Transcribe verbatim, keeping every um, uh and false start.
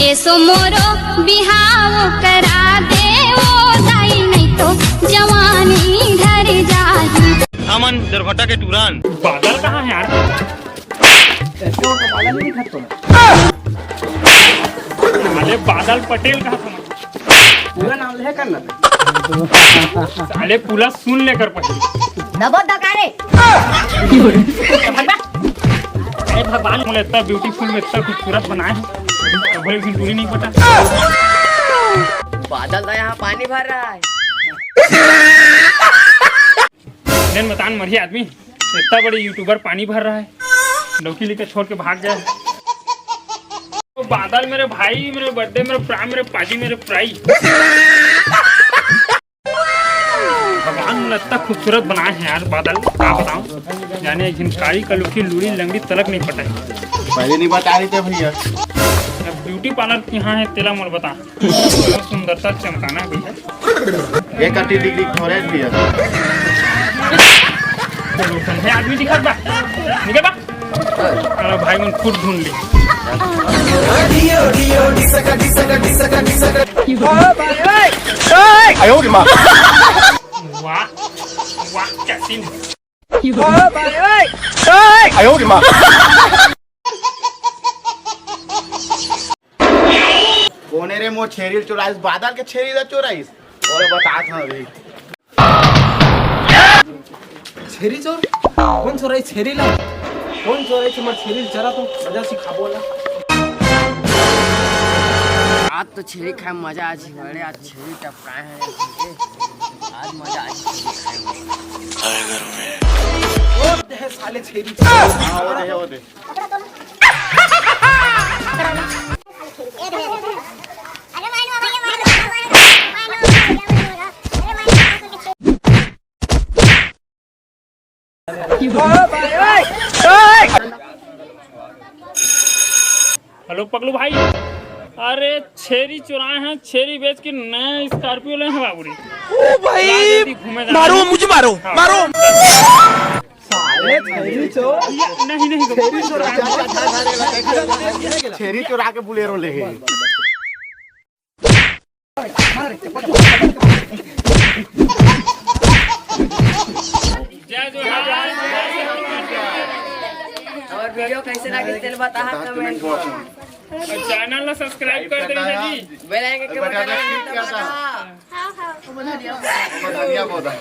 एसो मोरो बिहाव करा दे ओ दाई, नहीं तो जवानी ढर जाही। हमन दुर्घटना के तुरंत बादल कहाँ है यार? ऐसे और तो बादल नहीं दिखत तो ना। अरे बादल पटेल कहाँ था? पूरा नाम ले करना। साले पूरा सुन लेकर पहले। नबो दकारे। भगवान। अरे भगवान, मोला इतना ब्यूटीफुल में इतना खूबसूरत बनाए हैं, तो बोले फिर दूरी नहीं पटा। बादल तो यहाँ पानी भर रहा है। देन बतान मरिया आदमी, इतना बड़े यूट्यूबर पानी भर रहा है, लौकी लेके छोड़ के भाग जाए। तो बादल मेरे भाई, मेरे बर्थडे, मेरे प्राण, मेरे पाजी, मेरे प्राई। भगवान ने इतना खूबसूरत बनाए हैं यार बादल, क्या बताऊं। जाने एक दिन काली कलुखी लूड़ी लंगड़ी तलक नहीं पटाई। पहले नहीं बता रहे थे भैया। अब ब्यूटी पार्लर की यहाँ है, तेला मोल बता। सुंदरता चमकाना है भैया। एक अति डिग्री थोड़े भैया। है आदमी दिखत बा। निकल बा। अरे भाई मन खुद ढूंढ ली। वाह, वाह, क्या सीन है। कोने रे मोर छेरी ल चोराइस, बादल के छेरी ल चोराइस। ओला बतात हंव अभी। छेरी चोर? कौन चोराई छेरी ला? कौन चोराई छे? मोर छेरी ल चरा तो मजा से खाबो ला। आज तो छेरी खाए मजा आज ही बड़े, आज छेरी टपकाए हैं। आज मजा आज छेरी खाए में। ओ दे साले छेरी चोर। हाँ, वो दे, वो दे। हेलो पगलू भाई, अरे छेरी चुराए हैं, छेरी बेच के नया स्कॉर्पियो ले हैं बाबू रे। ओ भाई, घूमे जाना मारो है। मुझे, मारो, हाँ। मारो। साले छेरी चोर। नहीं, नहीं, छेरी चोर। छेरी चुरा के बुलेरो ले गए। जय जोहार। और वीडियो कैसे लगे तेल बता कमेंट में। और चैनल ला सब्सक्राइब कर देना जी। बेल आइकन के बटन ला क्लिक कर दो। हाँ, हाँ। धनिया पौधा।